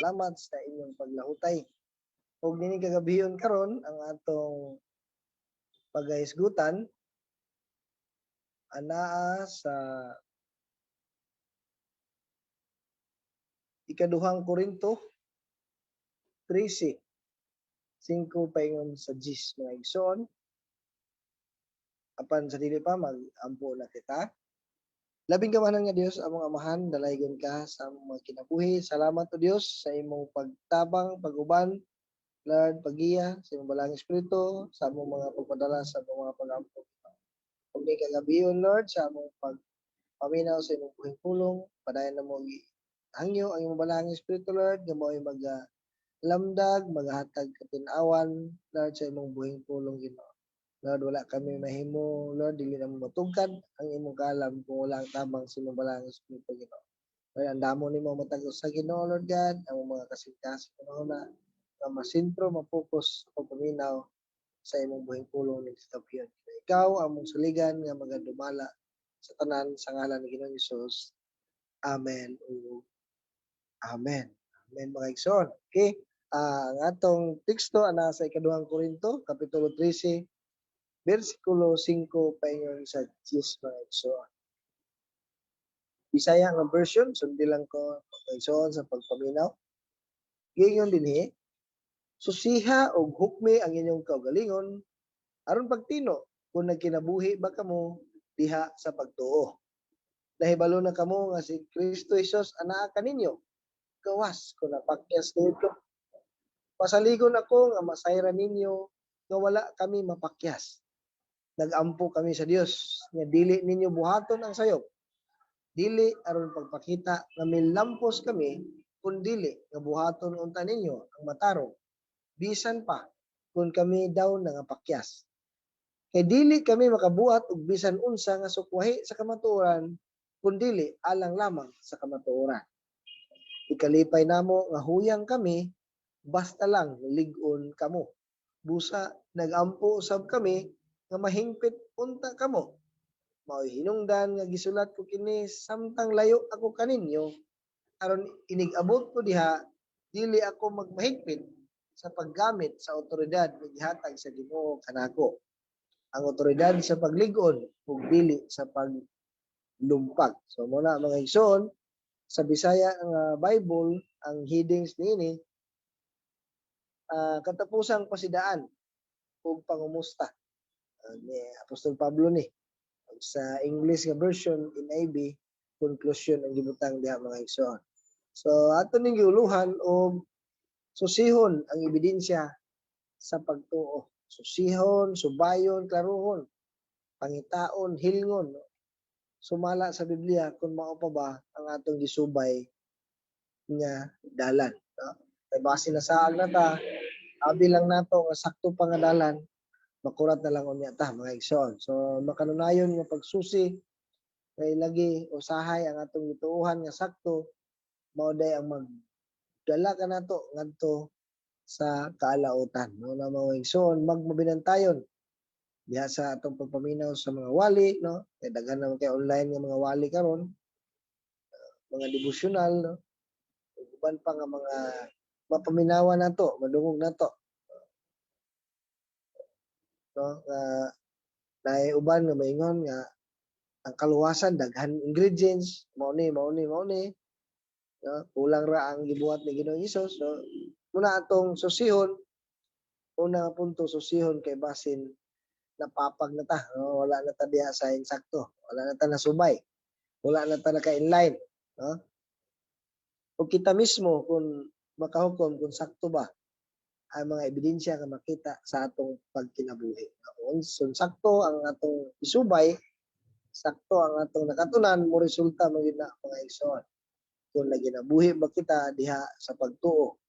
Salamat sa inyong paglahutay. Ug nining kagabion karon, ang atong pagahisgutan anaa sa Ikaduhang Korinto 13, 5 paingon sa 10, mga igsoon. Apan sa dili pa, mag-ampo na kita. Labing gamhanan nga Dios, among Amahan, dalaygon ka sa among mga kinabuhi. Salamat, o Dios, sa imong pagtabang, paguban, Lord, pagiya sa imong Balaang Espiritu sa among mga pagpadala sa among mga pagampo. Ug ni kagabion, Lord, sa among pagpaminaw sa imong buhing pulong, padayon namo hangyo ang imong Balaang Espiritu, Lord, nga mao'y mag lamdag, maghatag katin-awan, Lord, sa imong buhing pulong, Ginoo. Lord, wala kami mahimo, Lord, dili namo matugkad ang imong kaalam kung wala ang tabang sa imong Balaang Espiritu, Ginoo. Lord, andamo nimo matag usa, Ginoo, Lord God, ang mga kasing-kasing na nga masentro, mapokus sa pagpaminaw sa imong buhing pulong ning kagabion. Ikaw ang among saligan nga magadumala sa tanan, sa ngalan ni Ginoong Hesus. Amen. Ug amen. Amen, mga igsoon. Okay. Ang atong teksto ana sa Ikaduhang Korinto, kapitulo 13, versikulo 5 paingon sa 10, mga igsoon. Bisaya nga version, sundi lang ko, mga igsoon, sa pagpaminaw. Giingon dinhi, "Susiha og hukmi ang inyong kaugalingon aron pagtino kung nagkinabuhi ba kamo diha sa pagtuo. Nahibalo na kamo nga si Kristo Jesus anaa kaninyo, gawas kung napakyas gayud ko. Pasaligon ako nga masayran ninyo nga wala kami mapakyas. Nagampo kami sa Dios nga dili ninyo buhaton ang sayop. Dili aron pagpakita nga milampos kami, kun dili nga buhaton unta ninyo ang matarong bisan pa kung kami daw nangapakyas. Kay dili kami makabuhat og bisan unsa nga sukwahi sa kamatuoran, kun dili alang lamang sa kamatuoran. Ikalipay namo nga huyang kami basta lang lig-on kamo. Busa nagampo usab kami nga mahingpit unta kamo. Mao'y hinungdan nga gisulat ko kini samtang layo ako kaninyo, aron inig-abot ko diha, dili ako magmahigpit sa paggamit sa otoridad nga gihatag sa Ginoo kanako. Ang otoridad sa paglig-on ug dili sa paglumpag." So mao na, mga igsoon, sa Bisaya nga Bible, ang headings niini, katapusang pasidaan ug pangumusta ni Apostol Pablo ni. Ug sa English nga version, NIV, conclusion ang gibutang diha, mga igsoon. So ato ning giuluhan og susihon ang ebidensya sa pagtuo. Susihon, subayon, klaruhon, pangitaon, hilngon, no? Sumala sa Biblia kung mao pa ba ang atong gisubay nga dalan. No? Kay base na saag na ta, abi lang nato nga sakto pa nga dalan, makurat na lang unya ta, mga igsoon. So makanunayon nga pagsusi kay lagi usahay ang atong gituohan nga sakto, mao day ang magdala kanato ngadto sa kaalautan. No, na mga igsoon, magmabinantayon diha sa atong pagpaminaw sa mga wali, no, kay daghan naman kay online nga mga wali karon, mga devotional, no, ug uban pa nga mga mapaminawan nato, madungog nato, no, nga naay uban nga maingon nga ang kaluwasan daghan ingredients, mao ni, mao ni, mao ni, no, kulang ra ang gibuhat ni Ginoong Hesus. So muna atong susihon, una nga punto, susihon kay basin napapag na ta, no? Wala na ta diha sa insakto, wala na ta nasubay, wala na ta naka-inline, no? O kita mismo kung makahukom kung sakto ba ang mga ebidensya nga makita sa atong pagkinabuhi. Kung sakto ang atong isubay, sakto ang atong nakatunan, mo resulta man gyud na, mga igsoon, kung naginabuhi ba kita diha sa pagtuo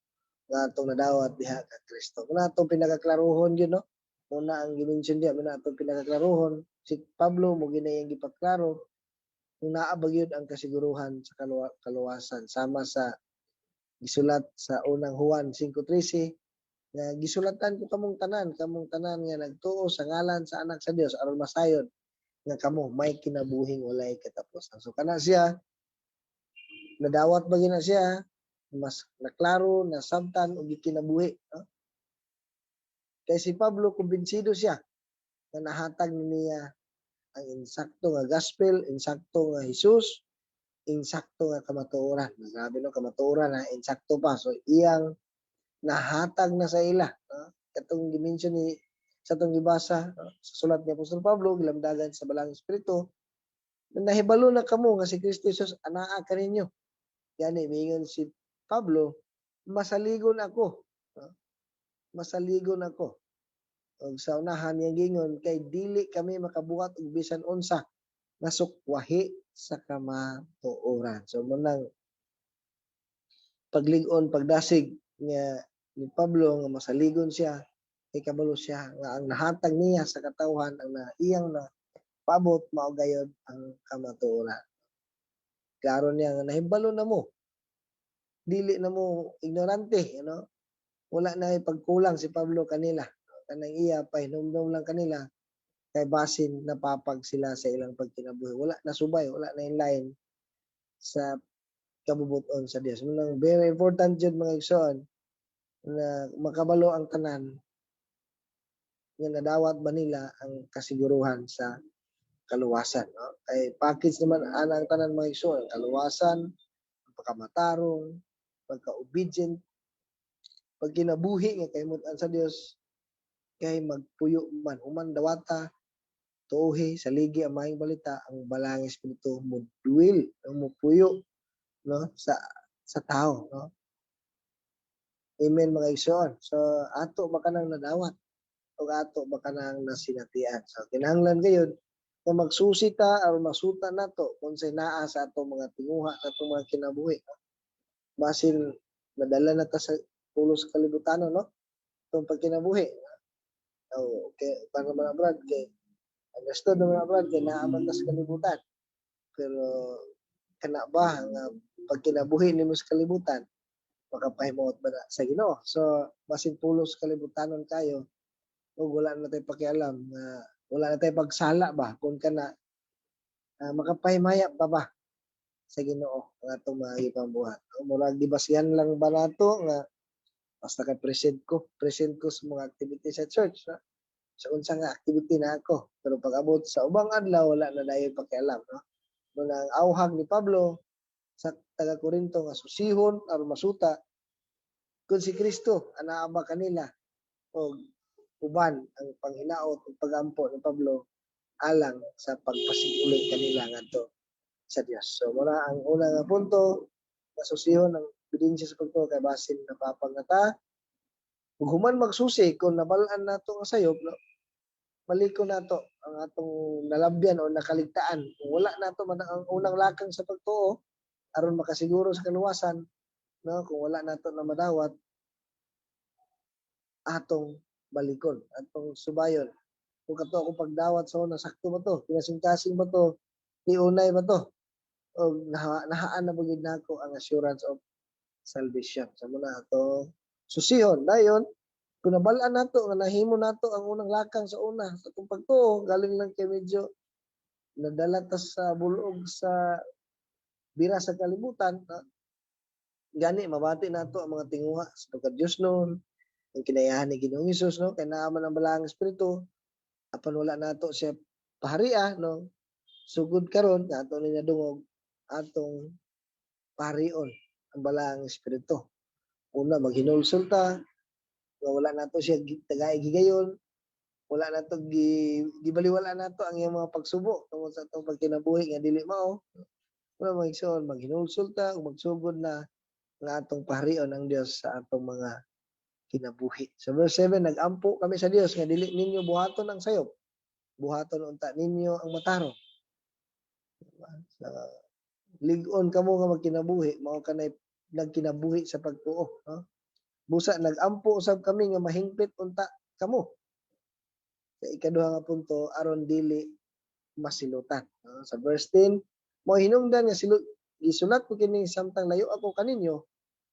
nga atong nadawat diha kang Kristo. Muna atong pinakaklaruhon yun, no? Muna ang gimension diha, muna atong pinakaklaruhon. Si Pablo mo ginayang gipaklaro kung naa ba gyud ang kasiguruhan sa kaluwasan, sama sa gisulat sa Unang Juan 5:13 nga gisulatan ko kamong tanan nga nagtuo sa ngalan sa Anak sa Dios aron masayod nga kamo may kinabuhing walay katapusan. So kana siya, nadawat ba gina siya? Mas naklaro, nasabtan ug gikinabuhi, no? Kay si Pablo, kumbinsido siya nga nahatag niya ang insakto nga gospel, insakto nga Jesus, insakto nga kamatuoran. Grabe, no, kamatuoran na insakto pa. So iyang nahatag na sa ila, no? Katong gimension ni sa atong gibasa, no, sa sulat ni Apostol Pablo, gilamdagan sa Balaang Espiritu, na nahibalo na kamo nga si Kristo Jesus anaa kaninyo. Yani miingon si Pablo, "Masaligon ako." No? "Masaligon ako." Og sa unahan niyang gingon kay dili kami makabuhat og bisan unsa nga sukwahi sa kamatuoran. So mao nang paglig-on, pagdasig nga ni Pablo nga masaligon siya kay kabalo siya nga ang nahatag niya sa katawhan, ang na iyang na paabot, mao gayod ang kamatuoran. Klaro niya nga nahibalo na mo. Dili na mo ignorante, ano? Wala na pagkulang si Pablo kanila. Kanang iya pahinumdom lang kanila kay basin napapag sila sa ilang pagkinabuhi. Wala na subay, wala na in line sa kabubuton sa Dios. Mao nang very important jud, mga igsoon, na makabalo ang tanan nga nadawat ba nila ang kasiguruhan sa kaluwasan. No? Kay package naman ana ang tanan, mga igsoon, ang kaluwasan, ang pagkamatarong, pagka-obedient, pagkinabuhi nga kahimutan sa Dios, kay magpuyo man human dawata, tuohi, saligi ang maayong balita, ang Balaang Espiritu mo dwell, mo puyo, no, sa tao, no? Amen, mga igsoon. So ato ba kanang nadawat o ato ba kanang nasinatian? So kinahanglan gayud nga magsusi ta aron masuta nato kung unsay naa sa atong mga tinguha, sa atong mga kinabuhi, no? Basin nadala na ta sa pulos kalibutano, no, itong pagkinabuhi. Oh, okay, para mga brad, kay understood naman na, brad, kay naa man ta sa kalibutan. Pero kana ba nga pagkinabuhi nimo sa kalibutan, makapahimuot ba na sa Ginoo? So basin pulos kalibutanon kayo ug wala na tay pakialam nga wala na tay pagsala ba, kung kana makapahimaya pa ba sa Ginoo ang atong mga gipambuhat? No? Murag gibasihan lang ba nato nga basta kay present ko sa mga activity sa church, no? Sa unsa nga activity na ako, pero pag abot sa ubang adlaw, wala na dayon pakialam, no? Mao ang awhag ni Pablo sa taga Corinto nga susihon aron masuta kung si Kristo anaa ba kanila o uban ang panghinaot ug pagampo ni Pablo alang sa pagpasig-uling kanila ngadto sa Dios. So mao na ang una nga punto, masusihon ang ebidensya sa pagtuo kay basin napapag na ta. Ug human magsusi, kung nabal-an nato nga sayop, no, balikon nato ang atong nalabyan o nakaligtaan. Kung wala nato man ang unang lakang sa pagtuo aron makasiguro sa kaluwasan, no, kung wala nato na madawat, atong balikon, atong subayon. Kung kato akong pagdawat sa una, sakto ba to? Kinasing-kasing ba to? Tiunay ba to? O nahaan na ba gid nako ang assurance of salvation? Sa mao na ato susihon. Dayon, kung nabal-an nato nga nahimo nato ang unang lakang sa una sa atong pagtuo, galing lang kay medyo nadala ta sa bulog sa bira sa kalibutan, no? Gani mabati nato ang mga tinguha sa pagka-Diyos noon, ang kinayahan ni Ginoong Hesus, no, kay naa man ang Balaang Espiritu apan wala nato siya paharia, no? Sugod karon nga ato ni nadungog, atong paharion ang Balaang Espiritu. Una, maghinulsol ta nga wala nato siya tagay gigayon, wala nato gibaliwala nato ang iyang mga pagsubo tungod sa atong pagkinabuhi nga dili mao. Wala, mga igsoon, maghinulsol ta ug magsugod na nga atong paharion ang Dios sa atong mga kinabuhi. Sa verse 7, nag-ampo kami sa Dios nga dili ninyo buhaton ang sayop. Buhaton unta ninyo ang matarong. Diba? Sa lig-on kamo nga magkinabuhi, mao kanay nagkinabuhi sa pagtuo, no? Busa nag-ampo usab kami nga mahingpit unta kamo. Sa ikaduha nga punto, aron dili masilutan. No? Sa verse 10, mo hinungdan nga gisulat ko kini samtang layo ako kaninyo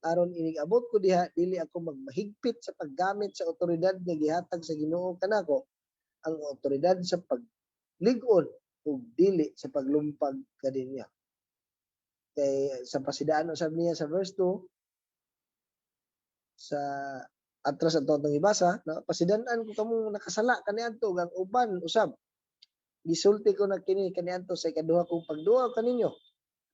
aron inig-abot ko diha, dili ako magmahigpit sa paggamit sa otoridad nga gihatag sa Ginoo kanako, ang otoridad sa paglig-on ug dili sa paglumpag kaninyo. Kay sa pasidaan usab niya sa verse 2, Sa atras ato atong ibasa, no, "Pasidan-an ko kamo nakasala kaniadto ug ang uban usab. Gisulti ko na kini kaniadto sa ikaduha kong pagduaw kaninyo.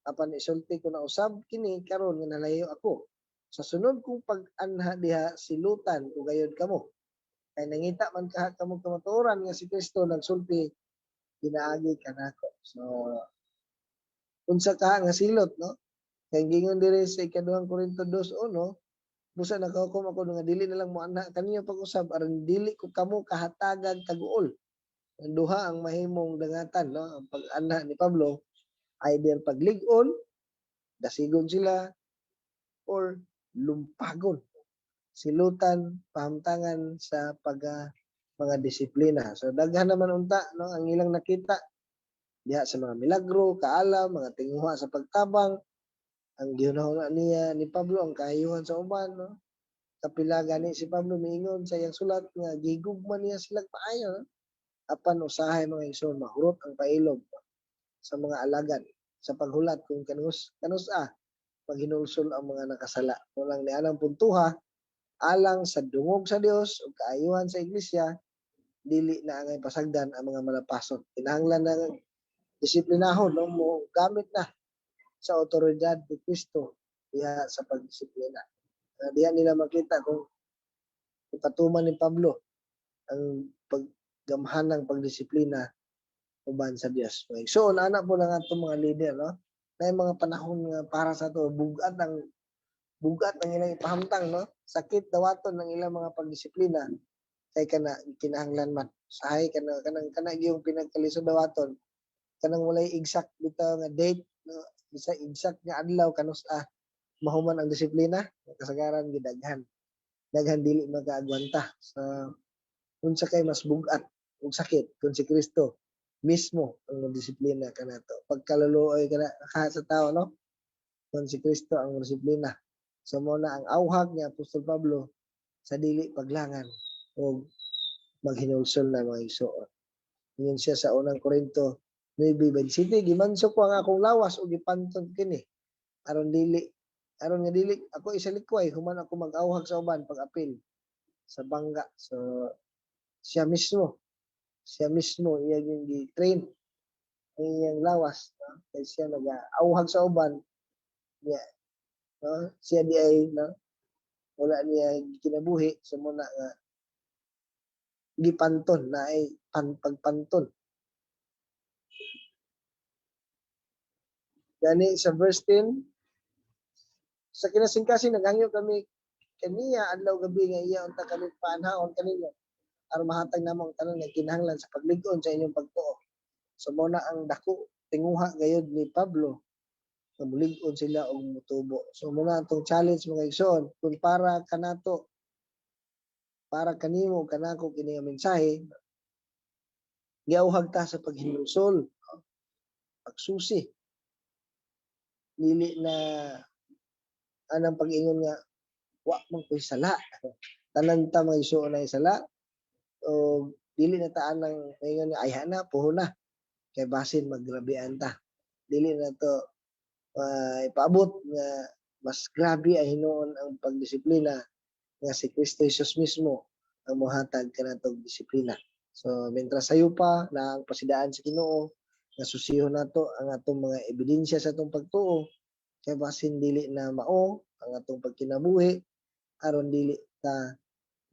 Apan isulti ko na usab kini karon nga nalayo ako. Sa sunod kong pag-anha diha, silutan ko gayud kamo. Kay nangita man kaha kamo kamatuoran nga si Kristo nagsulti ginaagi kanako." So unsa ka nga silot, no? Kay gingon diri sa Ikaduhang Korinto 2:1, "Busa nakahukom ako nga dili na lang moanha kaninyo pag-usab aron dili ko kamo kahatagag kaguol." Ang duha ang mahimong dangatan, no, ang pag-anha ni Pablo, either paglig-on, dasigon sila, or lumpagon, silutan, pahamtangan sa pag mga disiplina. So daghan naman unta, no, ang ilang nakita diha sa mga milagro, kaalam, mga tinguha sa pagtabang, ang gihunahuna niya ni Pablo ang kaayuhan sa uban, no. Kapila gani si Pablo miingon sa iyang sulat nga gigugma niya sila maayo, no? Apan usahay, mga igsoon, mahurot ang pailob sa mga alagad sa paghulat kung kanus kanus-a paghinulsol ang mga nakasala. Walang nianang puntuha, alang sa dungog sa Dios ug kaayuhan sa iglesia, dili na angay pasagdan ang mga malapason. Kinahanglan na disiplinahon, no, mo gamit na sa otoridad ni Kristo diha sa pagdisiplina. Diha nila makita kung ipatuman ni Pablo ang paggamhan ng pagdisiplina uban sa Dios. So, ana po lang atong mga leader, no? Na mga panahon nga para sa ato bugat ang ilang ipahamtang, no? Sakit dawaton ng ilang mga pagdisiplina kay kana kinahanglan man. Sahay kana kanang kana gyung pinagkalisod dawaton, kanang walay exact bitaw nga date, no? Bisa exact nga adlaw kanus-a mahuman ang disiplina, kasagaran gidaghan. Daghan dili makaagwanta sa unsa kay mas bugat ug sakit kung si Kristo mismo ang modisiplina kanato. Pagkaluluoy kana ka sa tao, no? Kung si Kristo ang disiplina. So mo na ang auhag ni Apostol Pablo sa dili paglangan o maghinulsol na, mga igsoon. Ingon siya sa Unang Korinto 9:27, "Gimanso ko ang akong lawas ug gipanton kini aron nga dili ako isalikway human ako mag-auhag sa uban pag-apil sa bangga." So siya mismo iya yung gi-train ang iyang lawas, no? Kay siya nag-auhag sa uban niya, no, siya di ay, no, wala niya kinabuhi. So muna nga gipanton na ay pagpanton. Gani sa verse 10, "Sa kinasingkasing naghangyo kami kaniya adlaw gabi nga iya unta kami paanhaon kaninyo aron mahatag namo ang tanan nga kinahanglan sa paglig-on sa inyong pagtuo." So mo na ang dako tinguha gayud ni Pablo nga mulig-on sila og mutubo. So mo na atong challenge, mga igsoon, kung para kanato, para kanimo, kanako kini nga mensahe, giauhag ta sa paghinulsol, no? Pagsusi. Dili na anang pag-ingon nga wa man ko'y sala. Tanan ta, mga igsoon, ay sala o dili na ta anang maingon nga ayha na, puho na, kay basin maggrabean ta. Dili na to ipaabot nga mas grabe ay hinuon ang pagdisiplina nga si Kristo Jesus mismo ang mohatag kanatong disiplina. So mentras sayo pa na ang pasidaan sa Ginoo nga susihon nato ang atong mga ebidensya sa atong pagtuo kay basin dili na mao ang atong pagkinabuhi aron dili ta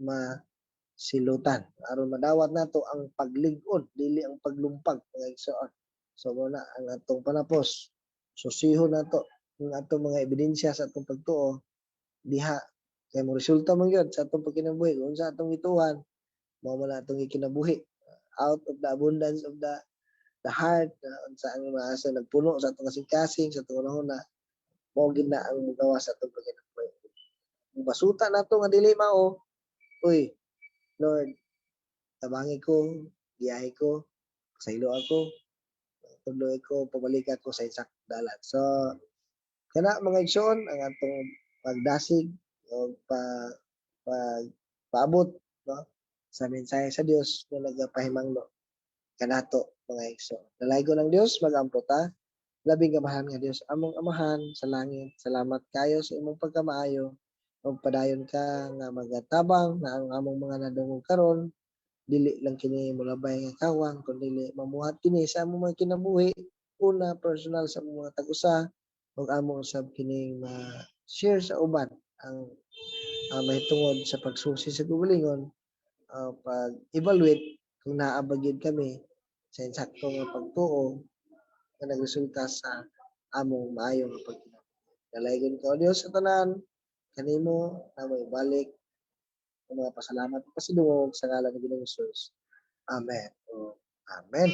masilutan, aron madawat nato ang paglig-on, dili ang paglumpag, mga igsoon. So mo na ang atong panapos, susihon nato ang atong mga ebidensya sa atong pagtuo diha kay mo resulta man gyud sa atong pagkinabuhi. Kung sa atong gituhan, mao man atong gikinabuhi. Out of the abundance of the heart, unsa ang maasa nagpuno sa atong kasing-kasing, sa atong hunahuna, mao gid na ang mugawas sa atong pagkinabuhi. Kung basuta nato nga dili mao, uy Lord, tabangi ko, giyahe ko, saylo ako, tudloy ko, pabalik ako sa insakto dalan. So kana, mga igsoon, ang atong pagdasig o pa pag paabot, no, sa mensahe sa Dios nga nagapahimangno kanato, mga igsoon. Dalaygon ng Dios, magampo ta. Labing gamahan nga Dios, among Amahan sa langit, salamat kayo sa imong pagkamaayo. Ug padayon ka nga magatabang na ang among mga nadungog karon dili lang kini molabay nga kawang kundi mamuhat kini sa among mga kinabuhi, una personal sa among mga tag-usa ug amo usab kining ma-share sa uban ang mahitungod sa pagsusi sa kaugalingon, pag-evaluate kung naa ba gyud kami sa insakto nga pagtuo nga nagresulta sa among maayo nga pagkinabuhi. Dalaygon ka, O Dios, sa tanan kanimo namo ibalik ang mga pasalamat ug pasidungog sa ngalan ni Ginoong Hesus. Amen. O amen.